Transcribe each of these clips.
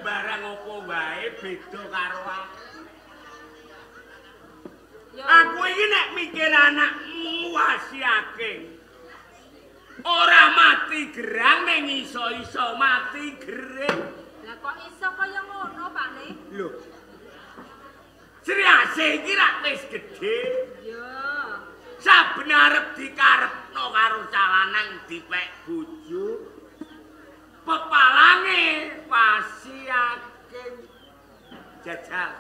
Barang apa wae beda karo aku. Aku iki nek mikir anakmu wasiake. Ora mati gerang ning iso-iso mati gering. Lah kok iso kaya ngono, Pak Ne? Lho. Sri Asih iki rak wis gedhe. Iya. Saben arep dikarepno karo calanang dipek bojo. Pepalange wasiake jajal.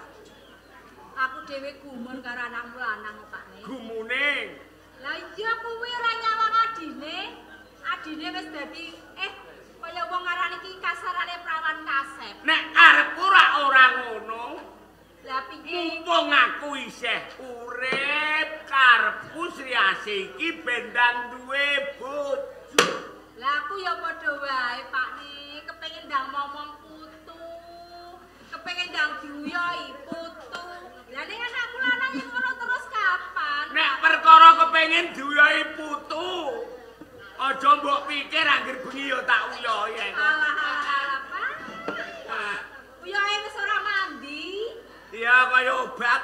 Aku dhewe gumun karo anakmu lanang kok, Pak Ne. Gumune. Lah iya kuwi ora nyawang adine. Adine wis dadi kaya wong aran iki kasarane prawan kasep. Nek karepku ora ngono. Lah piye? Mumpung aku isih urip, karepku Sri Asih iki bendang duwe bojo. Lah aku ya padha wae, Pak Ne, kepengin ndang momong putu. Kepengin ndang diuyoi putu. Lah nek anakku lanang yen ngono terus kapan? Nek perkara kepengin diuyoi putu, aja mbok pikir angger bengi ya tak uyoi. Alah alah, Pak. Uyohe wis ora mandi. Iya kaya obat.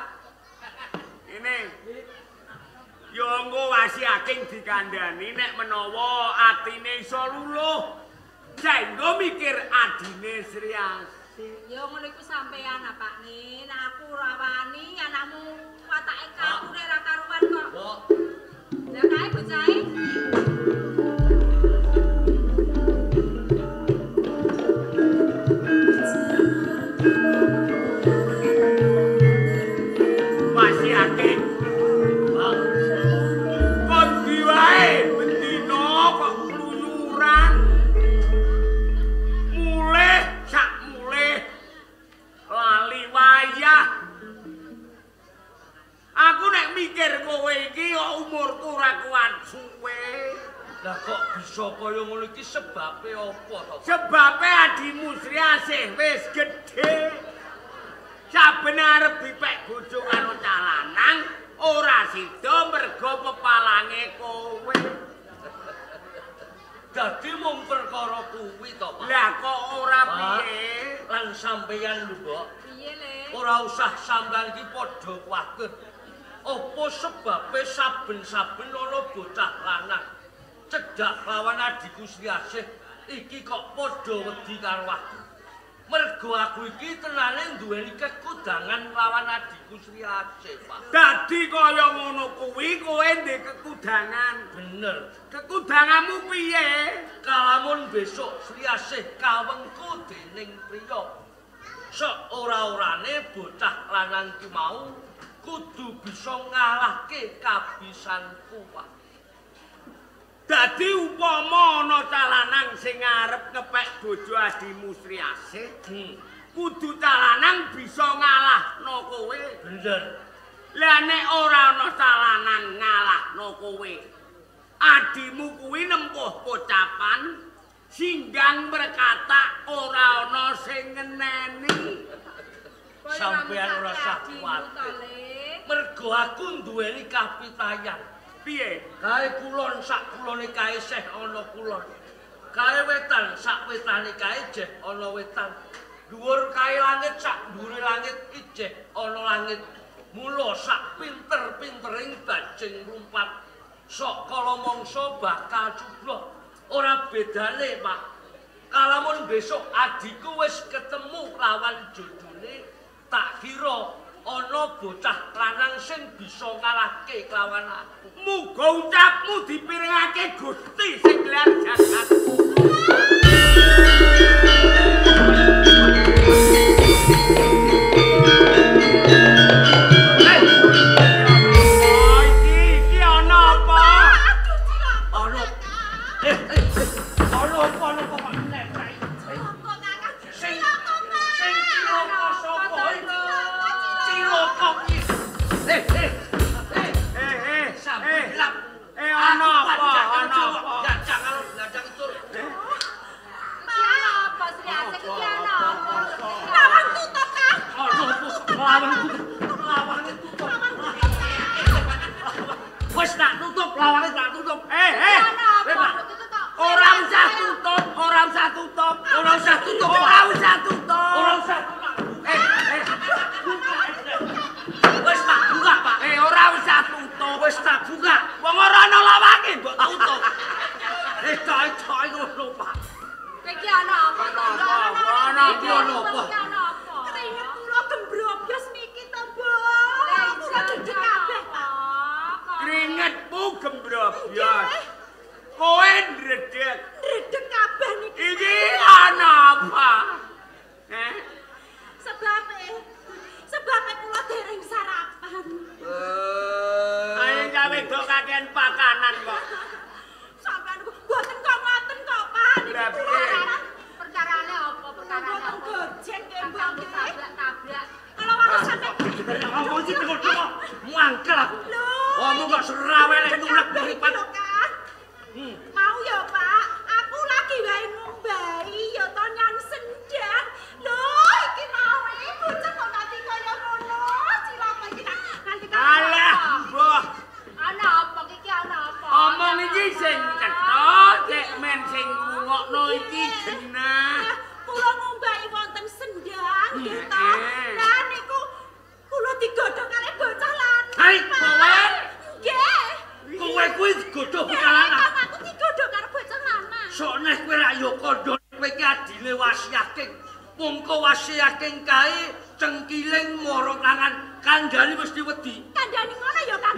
Ini. Ya engko wasi aking dikandhani nek menawa atine iso luluh. Saengga mikir adine Sri Asih. Ya ngono iku sampean ah, Pak Ne. Nek aku ora wani, anakmu watake kakune ora karuan kok. Mbok. Lah kae bocahe. Wasi aking. Kon diwae bendina kok kluyuran. Mulih sak mulih lali wayah. Aku nek mikir kowe iki kok umurku ora kuat suwe. Lah kok bisa kaya ngono iki sebabe apa to? Sebabe adimu Sri Asih wis gedhe. Saben arep dipek bojo karo cah lanang ora sida mergo pepalange kowe. Dadi mung perkara kuwi to, Pak. Lah kok ora piye? Lan sampeyan lho, Mbok. Piye, Le? Ora usah sampeyan iki padha kuwatir. Apa sebabe saben-saben ana bocah lanang cedhak lawan adhiku Sri Asih iki kok padha wedi karo aku. Mergo aku iki tenane duweni kekudangan lawan adhiku Sri Asih, Pak. Dadi kaya ngono kuwi kowe ndek kekudangan. Bener. Kekudanganmu piye? Kalamun besok Sri Asih kawengku dening priya. Sok ora-orane bocah lanang ki mau kudu bisa ngalahke kabisanku, Pak. Dadi upama ana cah lanang sing arep ngepek bojo adimu Sri Asih, kudu cah lanang bisa ngalahno kowe. Bener. Lah nek ora ana cah lanang ngalahno kowe, adimu kuwi nempuh pocapan singgang mrekatak ora ana sing ngeneni. Sampeyan ora usah kuwatir. Mergo aku duweni kapitayan. Piye? Kae kulon sak kulone kae seh ana kulon. Kae wetan sak wetane kae jeh ana wetan. Dhuwur kae langit sak dhuwure langit ijeh ana langit. Mula sak pinter-pintering bajing lumpat. Sok kala mangsa bakal cublok. Ora bedane, Pak. Kalamun besok adhiku wis ketemu lawan jodone, tak kira ana bocah lanang sing bisa ngalahke kelawan aku. Muga ucapmu dipirengake Gusti sing gelar jagat. Oh, iki ana apa? Ana. Ana apa ana apa kok netrek? Sing sing cilaka sapa iki? Cilaka iki. Sampe lap. Ana apa? Ana apa? Jajang karo jajang itu. Iki ana apa? Keringet kula gembrobyos niki to, Mbok. Kula deg kabeh, Pak. Keringetmu gembrobyos. Kowe ndredeg. Ndredeg kabeh niki. Iki ana apa? Heh. Sebabe kula dereng sarapan. Ayo gawe wedok kakean pakanan kok. Sampeyan mboten kok ngoten kok, Pak. Niki kula perkarane apa? Perkarane apa? Gojek nggih, Mbok. Tabrak-tabrak. Kalau wau sampe ngomong iki kok mangkel aku. Omong kok serawele nulek mripat. Mau ya, Pak. Aku lagi wae ngombahi ya to nyan sendang. Lho, iki mau bocah kok nganti kaya ngono. Cilaka iki nganti kaya. Alah, mbah. Ana apa iki ana apa? Omong iki sing cetha, cek men sing ngrungokno iki genah. Kula ngombahi wonten sendang nggih to. Lah niku kula digodhog kalih bocah lanang. Hai, kowe. Nggih. Kowe kuwi digodhog bocah lanang. Aku digodhog karo bocah lanang. Sok neh kowe rak yo kandha kowe iki adine wasiaking. Mongko wasiaking kae cengkiling mara tangan kandhani mesti wedi. Kandhani ngono ya, Kang.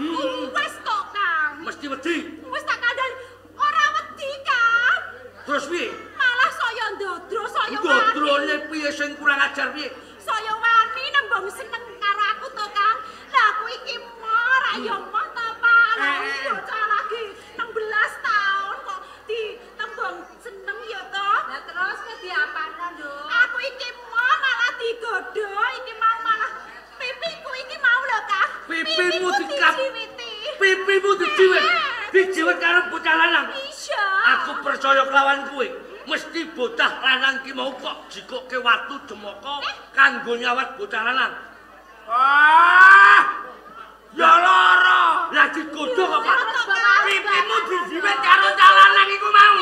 Wis kok, Kang. Mesti wedi. Wis tak kandhani ora wedi, Kang. Terus piye? Malah saya ndodro, saya wani. Ndodrone piye sing kurang ajar piye? Saya wani nembung seneng karo aku to, Kang. Lah aku iki ora ya moh to, Pak. Lah bocah lagi 16 tahun kok ditembung seneng ya to. Lah terus ke diapakno, Nduk? Aku iki mau malah digodho, iki mau malah pipiku iki mau lho, Kang. Pipimu dijiwiti. Pipimu dijiwit. Dijiwit karo bocah lanang. Iya. Aku percaya kelawan kowe. Mesti bocah lanang ki mau kok jikoke watu jemaka kanggo nyawat bocah lanang. Ah! Ya lara. Lah digodho kok, Pak. Pipimu dijiwit karo cah lanang iku mau.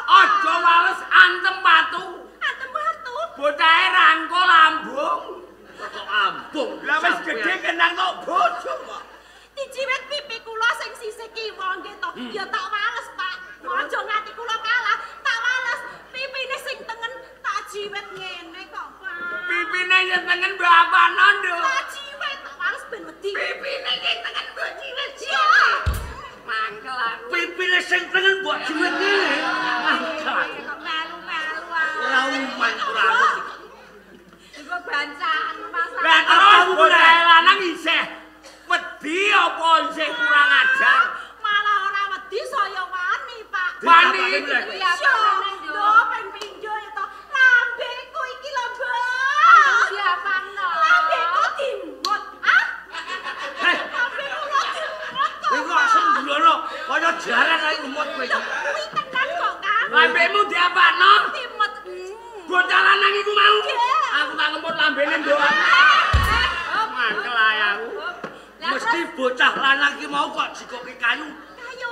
Aja wales antem watu. Antem watu. Bocahe rangkul ambung. Kok ambung. Lah wis gedhe kenang kok bojo kok. Dijiwit pipi kula sing sisih kiwa nggih to. Ya tak wales, Pak. Aja nganti kula kalah, tak wales. Pipine sing tengen tak jiwit ngene kok, Pak. Pipine sing tengen mbok apano, Nduk? Tak jiwit, tak wales ben wedi. Pipine sing tengen mbok jiwit. Iya. Mangkel aku. Pipine sing tengen mbok jiwit ngene. Mangkel aku. Kok melu-melu ae. Ora uman ora aku. Iku bancaan masalah. Lah terus bocah lanang isih wedi apa isih kurang ajar? Malah ora wedi saya wani, Pak. Wani. Iya, lho ping pindho ya to. Lambeku iki lho, Mbak. Diapakno? Lambeku dimut. Ah? Heh, lambeku lho dimut kok. Kowe kok sembrono kaya jaran ae ngemut kowe iki. Kuwi tenan kok, Kang. Lambemu diapakno? Dimut. Bocah lanang iku mau. Aku tak ngemut lambene, Mbok. Mangkel ae aku. Mesti bocah lanang iki mau kok jikoke kayu. Kayu?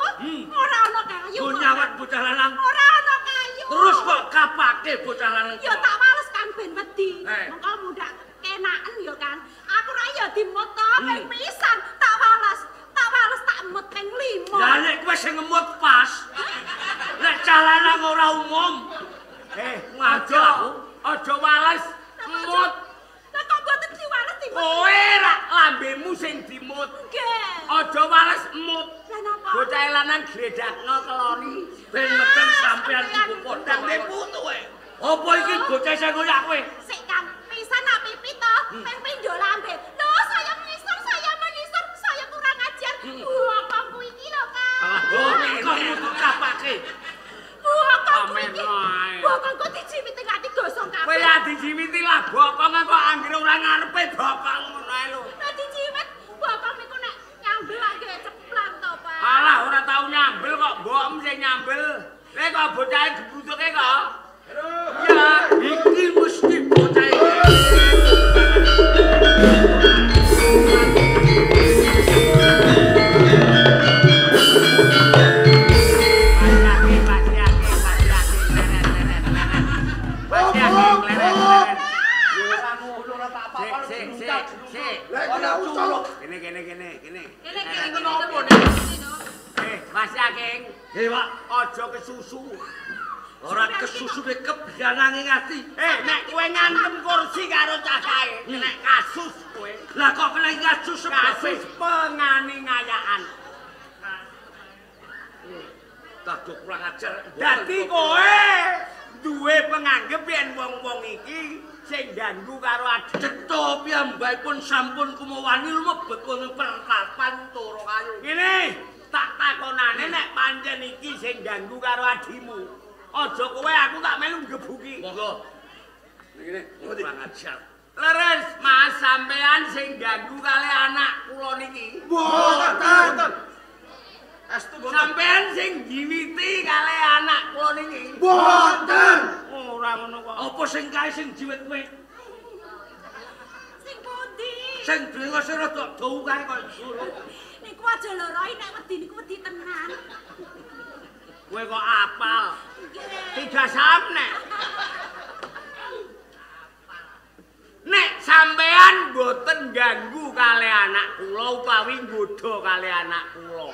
Ora ana kayu. Go nyawat bocah lanang. Ora ana kayu. Terus kok kapake bocah lanang. Ya tak wales Kang ben wedi. Mengko mundak kenaken ya, Kang. Aku ra ya dimut to ping pisan, tak wales. Tak wales tak emut ping 5. Lah nek kowe sing ngemut pas. Nek cah lanang ora umum. Aja aku. Aja wales emut. Lah kok mboten diwales dimut? Kowe rak lambemu sing dimut. Nggih. Aja wales emut. Lah napa? Bocah lanang gledakno keloni. Ben meteng sampean iku padha putu kowe. Apa iki bocah sing ngoyak kowe? Sik Kang, pisan nak pipi to, ping pindho lambe. Lho, saya mengisor, saya mengisor, saya kurang ajar. Bokongku iki lho, Kang. Alah, kok mutu kapake. Bokongku iki. Bokongku dijiwiti nganti gosong kabeh. Kowe ya dijiwiti lah bokong kok anggere ora ngarepe bokong ngono ae lho. Lah dijiwit bokong niku nek nyambel lak ceplang to, Pak. Alah ora tau nyambel kok mbokmu sing nyambel. Lha kok bocahe gebrutuke kok. Ya, iki mesti bocah iki. Kene. Kene Mas Yaking. Nggih, Pak. Aja kesusu. Ora kesusune kebiyanange ati. Nek kowe ngantem kursi karo cah kae, nek kasus kowe. Lah kok kena kasus kasus penganiayaan. Tak kurang ajar. Dadi kowe duwe penganggep yen wong-wong iki sing ganggu karo adi. Cetha piyambakipun sampun kumawani lumebet wonten pertapan Toro Kayu. Ngene, tak takonane nek pancen iki sing ganggu karo adimu. Aja kowe aku tak melu nggebuki. Monggo. Ngene, kurang ajar. Leres, Mas, sampean sing ganggu kali anak kula niki. Mboten. Estu mboten. Sampean sing jiwiti kali anak kula niki. Mboten. Ora ngono kok. Apa sing kae sing jiwit kowe? Sing pundi? Sing brengose rada dawu kae kok. Niku aja loroi nek wedi niku wedi tenan. Kowe kok apal? Tiga sam nek. Nek sampean mboten ganggu kali anak kula utawi nggodha kali anak kula.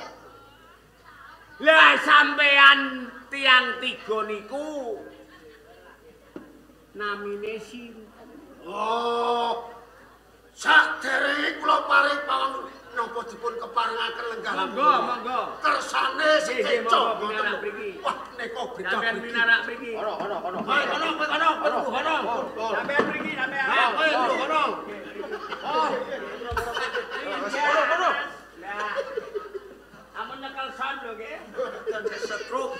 Lah sampean tiang tiga niku namine sinten? Oh. Saderenge kula paring pawon napa dipun keparengaken lenggah. Monggo, monggo. Kersane sekeca mboten mriki. Wah, neka beda. Sampeyan minarak mriki. Ono, ono, ono. Kowe kono, kowe kono, kowe kono. Sampeyan mriki, sampeyan. Kowe kono. Oh. Kono, kono. Lah. Amun nyekel son lho nggih. Setruk.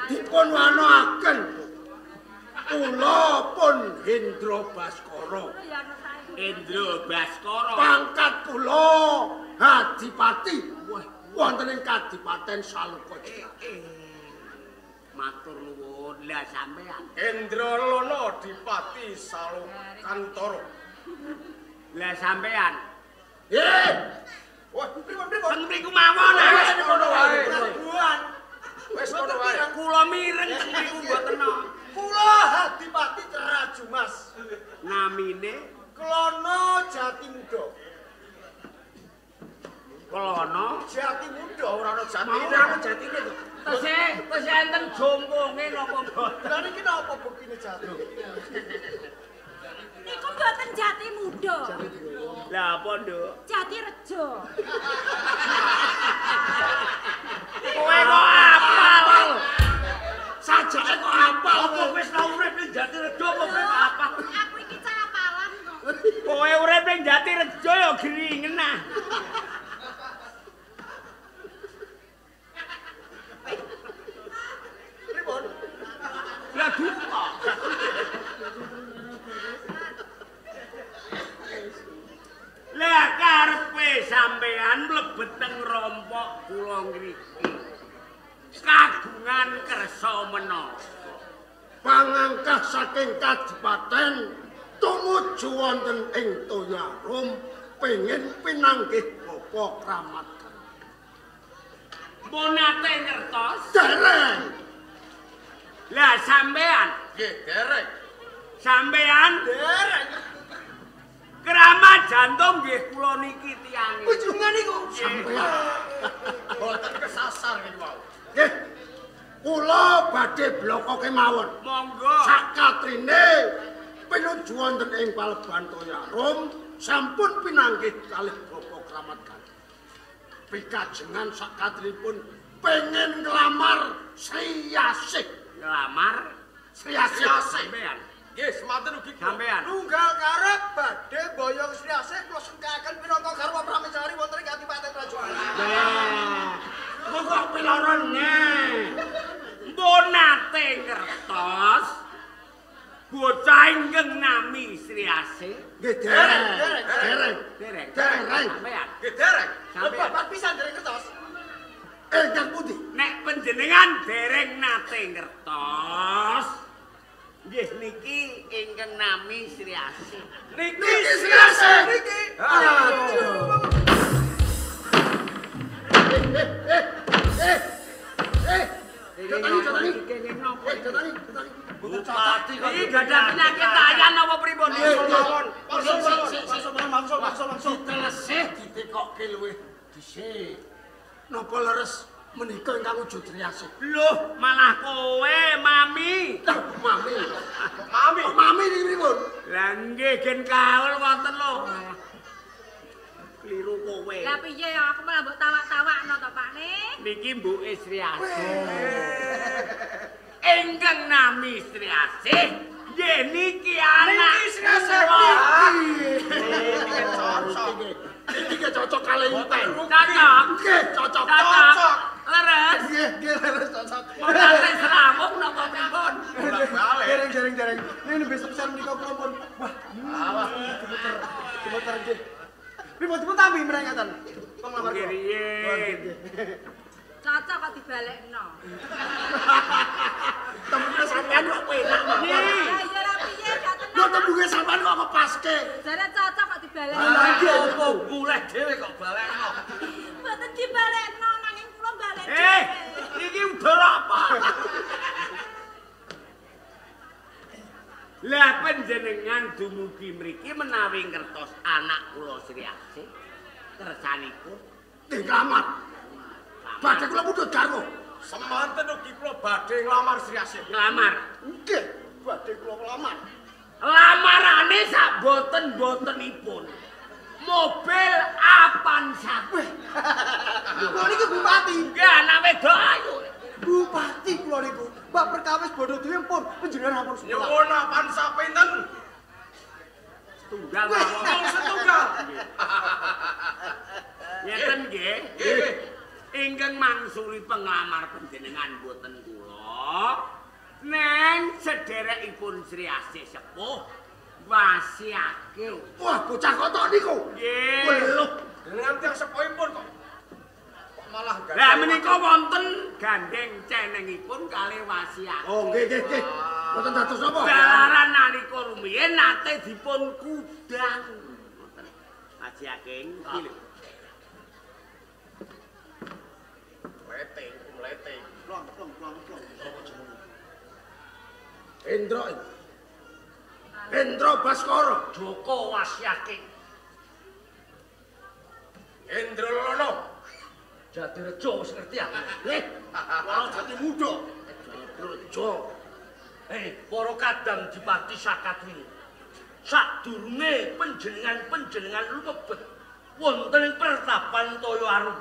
Dipun wanoaken kula pun Hendra Baskara. Hendra Baskara. Pangkat kula Adipati. Wonten ing Kadipaten Saloka. Matur nuwun. Lah sampean Hendra Lono Adipati Salokantara. Lah sampean. Wah, pripun-pripun? Teng mriku mawon. Wis kono wae. Wis kono wae. Kula mireng teng mriku mboten. Kula Adipati Trajumas. Namine Klono Jatimuda. Klono Jatimuda ora ana jatine. Ora ana jatine to. Tesih, tesih enten jomponge napa mboten? Lah niki napa buktine jati? Niku mboten Jatimuda. Lah apa, Nduk? Jatirejo. Kowe kok apal? Sajake kok apal. Apa wis tau urip ning Jatirejo apa kowe kok apal? Aku iki cah apalan kok. Kowe urip ning Jatirejo ya gringen ah. Pripun? Lah duka. Lah karepe sampean mlebet teng rompok kula ngriki. Kagungan kersa mena. Pangangkah saking kadipaten tumuju wonten ing Toyarum pengin pinanggih Bapak Kramat. Mbok nate ngertos? Dereng. Lah sampean? Nggih, dereng. Sampean dereng. Kramat jantung nggih kula niki tiyange. Kunjungan niku sampean. Boten kesasar niki wau. Nggih. Kula badhe bloko kemawon. Monggo. Sakatrine pinuju wonten ing Paleban Toyarum sampun pinanggih kalih Bapak Kramat Gandhi. Pikajengan sakatrinipun pengen nglamar Sri Asih. Nglamar Sri Asih sampean. Nggih, semanten ugi sampean. Nunggal karep badhe boyong Sri Asih kula sengkaken minangka garwa pramesari wonten ing Kadipaten Trajuan. Lah, kok pilorone. Mbok nate ngertos bocah ingkang nami Sri Asih. Nggih, dereng. Dereng. Dereng. Dereng. Sampean. Nggih, dereng. Sampean. Bapak pisan dereng ngertos. Ingkang pundi? Nek panjenengan dereng nate ngertos, nggih niki ingkang nami Sri Asih. Niki Sri Asih. Niki. Aduh. Bupati kok iki gadah penyakit ayan apa pripun? Langsung. Ditelesih ditekokke luwih dhisik. Napa leres menika ingkang wujud Sri Asih? Loh, malah kowe, Mami. Lah, Mami. Mami. Mami niki pripun? Lah nggih gen kaul wonten lho. Kliru kowe. Lah piye ya aku malah mbok tawak-tawakno to, Pak Ne? Niki mbuke Sri Asih. Ingkang nami Sri Asih, nggih niki anak. Niki Sri Asih. Niki cocok. Niki cocok kalih Inten. Cocok. Nggih, cocok. Cocok. Leres. Nggih, nggih leres cocok. Ora seramung napa pripun? Bolak-balik. Dereng dereng dereng. Niki nembe sepisan menika kula pun. Wah, alah gemeter. Gemeter nggih. Pripun dipun tampi meneh ngaten? Penglamar kula. Nggih. Cocok kok dibalekno. Tembunge sampean kok penak mawon. Lah iya lah piye gak tenang. Lho tembunge sampean kok kepaske. Jare cocok kok dibalekno. Lah iki opo goleh dhewe kok balekno. Mboten dibalekno nanging kula balek dhewe. Iki udara apa? Lah panjenengan dumugi mriki menawi ngertos anak kula Sri Asih kersanipun nggih nglamar. Badhe kula pundhut garwa. Semanten ugi kula badhe nglamar Sri Asih. Nglamar. Nggih, badhe kula nglamar. Lamarane sak boten-botenipun. Mobil Avanza. Kula niku bupati. Nggih, anak wedok ayu. Bupati kula niku. Mbak perkawis bondo dhewe pun panjenengan ampun sekolah. Nyuwun Avanza pinten? Setunggal mawon. Setunggal. Ngeten nggih. Nggih. Ingkang mangsuli penglamar panjenengan boten kula. Neng sederekipun Sri Asih sepuh wasiake. Wah, bocah kotok niku. Nggih. Lho, jenengan tiyang sepuhipun kok malah gandeng. Lah menika wonten gandeng cenengipun kalih wasiake. Oh, nggih nggih nggih. Mboten dados napa? Jalaran nalika rumiyin nate dipun kudang. Ngoten. Wasiake iki lho. Mlete, mlete. Plong plong plong plong. Hendro. Hendro Baskara, Joko Wasyake. Hendro Lono. Jatirejo wis ngerti aku. Ora jati muda. Jatirejo. Para kadang dipati sakadwini. Sadurunge panjenengan-panjenengan lumebet wonten ing pertapan Toyo Arum.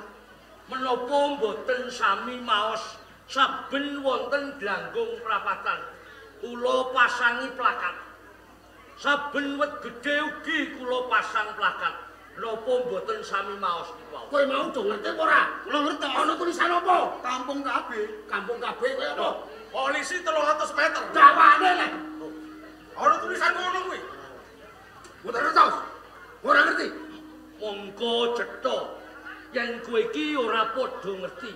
Menapa mboten sami maos saben wonten glanggung prapatan. Kula pasangi plakat. Saben wit gedhe ugi kula pasang plakat. Napa mboten sami maos niku? Kowe mau do ngerti apa ora? Kula ngerti. Ana tulisan apa? Kampung KB. Kampung KB kowe apa? Polisi 300 meter. Dawane lek. Ana tulisan ngono kuwi. Mboten ngertos. Ora ngerti. Monggo cetha. Yen kowe iki ora padha ngerti.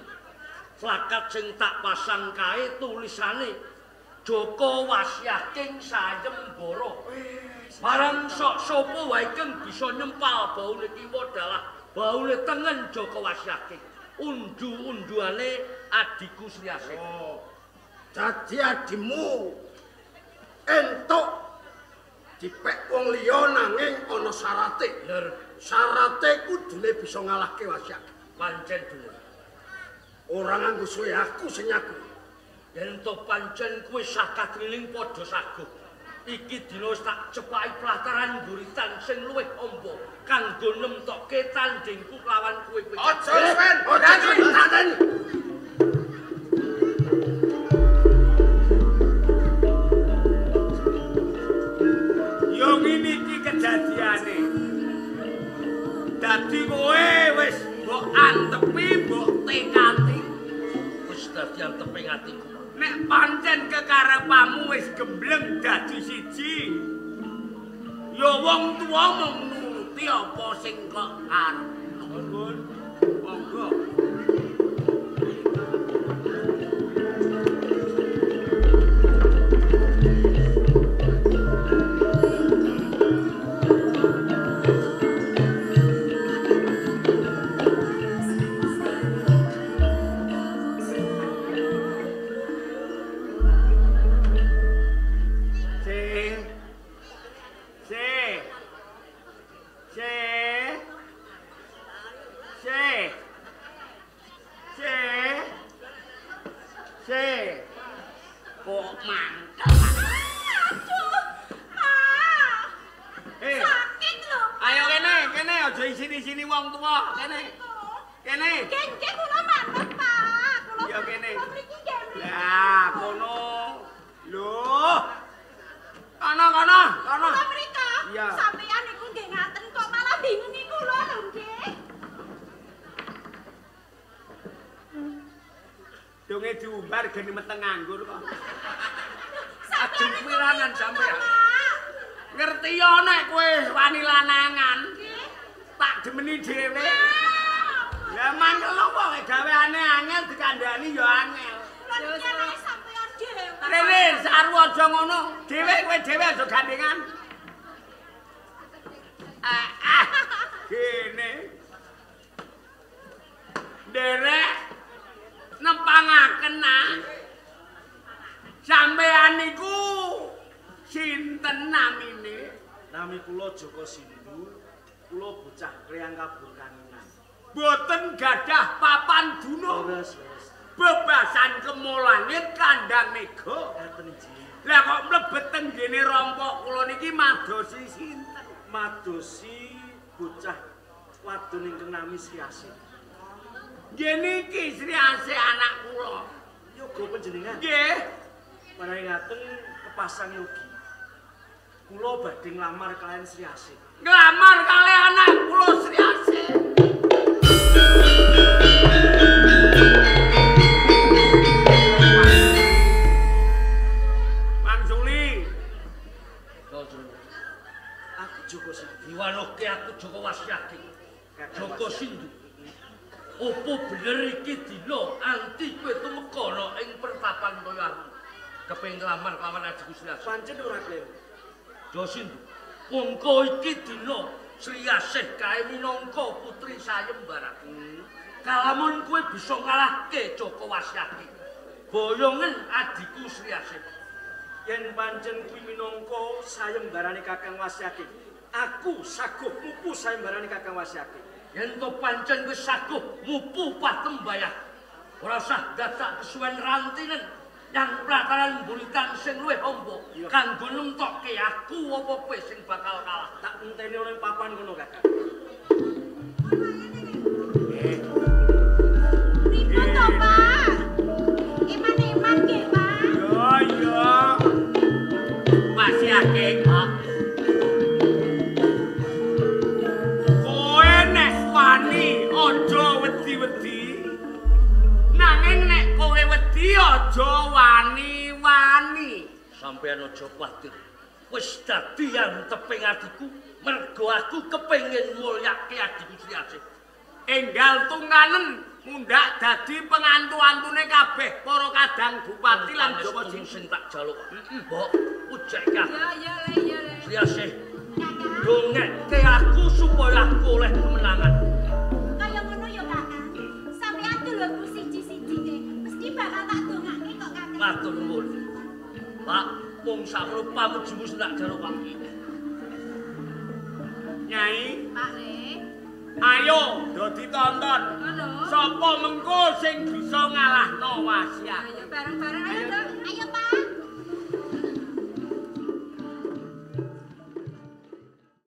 Plakat sing tak pasang kae tulisane Joko Wasyaking Sayembara. Barang sok sapa wae kang bisa nyempal baune kiwa dalah baune tengen Joko Wasyaking. Undu-unduane adhiku Sri Asih. Oh. Dadi adimu entuk dipek wong liya nanging ana syarate. Bener. Syarate kudune bisa ngalahke Wasyaking. Pancen bener. Ora nganggo suwe aku sing nyaku. Yen to pancen kowe sakadrining padha saguh. Iki dina wis tak cepaki plataran buritan sing luwih amba kanggo nemtokke tandingku lawan kowe kowe. Aja suwen, aja suwen. Yo ngene iki kejadiane. Dadi kowe wis mbok antepi, mbok tekati. Wis dadi antepi atiku. Nek pancen kekarepanmu wis gembleng dadi siji, ya wong tuwa mung nuruti apa sing kok arep. Monggo. Se. Kok mangkel. Aduh. Pak. Sakit lho. Ayo kene, kene aja isini-isini wong tuwa, kene. Kene. Nggih, nggih kula manut, Pak. Kula ya kene. Mriki nggih. Lah, kono. Lho. Kono, kono, kono. Kula mriko. Sampeyan niku nggih ngaten kok malah bingungi kula lho nggih. Donge diumbar geni meteng nganggur kok. Ajeng wirangan sampeyan. Ngerti yo nek kowe wani lanangan. Tak demeni dhewe. Lah mangkel apa gaweane angel dikandhani yo angel. Lha sampeyan dhewe. Rene saru aja ngono. Dhewe kowe dhewe aja gandengan. Ah, ah. Gene. Nderek nempangaken nak. Sampeyan niku sinten namine? Nami kula Joko Sindu, kula bocah Kleyang Kabur Kanginan. Boten gadah papan dunung. Bebasan kemolangit kandhang mega. Ngaten nggih. Lah kok mlebet teng ngene rompok kula niki madosi sinten? Madosi bocah wadon ingkang nami Sri Asih. Nggih niki Sri Asih anak kula. Yoga panjenengan? Nggih. Menawi ngaten kepasang yogi. Kula badhe nglamar kaliyan Sri Asih. Nglamar kaliyan anak kula Sri Asih. Mang Suli. Aku Joko Sindu. Diwanoke aku Joko Wasyaki. Joko Sindu. Opo bener iki dina anti kowe tumeka ana ing pertapan kaya aku. Kepengin nglamar kelawan adhiku Sri Asih. Pancen ora kleru. Jo Sindu, mongko iki dina Sri Asih kae minangka putri sayembara. Kalamun kowe bisa ngalahke Joko Wasyaki, boyongen adhiku Sri Asih. Yen pancen kuwi minangka sayembarane Kakang Wasyaki, aku saguh mupu sayembarane Kakang Wasyaki. Yen to pancen wis saguh mupu patembayah, ora usah dadak kesuwen rantinen yang plataran buritan sing luwih amba kanggo nemtokke aku apa kowe sing bakal kalah. Tak enteni ana ing papan kono, Kakang. Pripun to, Pak? Eman-eman nggih, Pak. Yo yo. Wasyake kok. Kowe nek wani aja wedi-wedi. Nanging nek kowe wedi aja wani-wani. Sampeyan aja kuwatir. Wis dadi anteping adhiku mergo aku kepengin mulyake adhiku Sri Asih. Enggal tungkanen mundhak dadi pengantu-antune kabeh para kadang bupati lan Joko sing tak jaluk. Mbok ujeke aku. Ya ya le ya le. Sri Asih. Dongeke aku supaya aku oleh kemenangan. Kaya ngono ya, Kakang. Sampeyan dulurku siji-sijine mesti bakal tak dongake kok, Kakang. Matur nuwun. Pak, mung sakmono pamujimu sing tak jaluk, Pak. Nyai, Pak Le. Ayo do ditonton. Ngono. Sapa mengko sing bisa ngalahno Wasyaki? Ayo bareng-bareng ayo to. Ayo, Pak.